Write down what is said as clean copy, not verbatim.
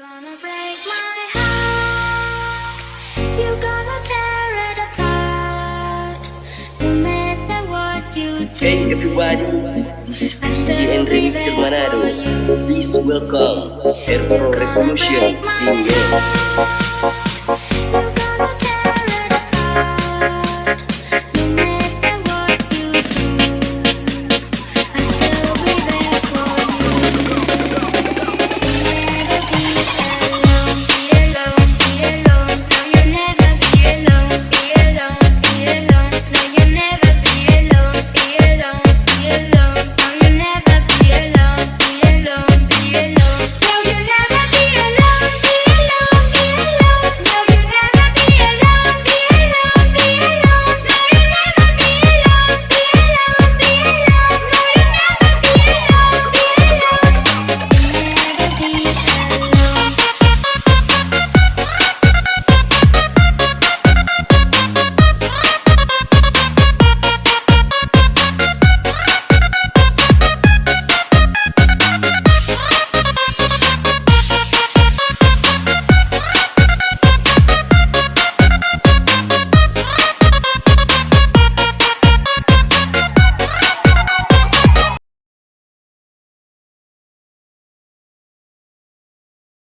Gonna break my heart. You gonna tear it apart. No matter what you do. Hey everybody, this is DJ and Remixer Manado. Please welcome Air Pro Revolution in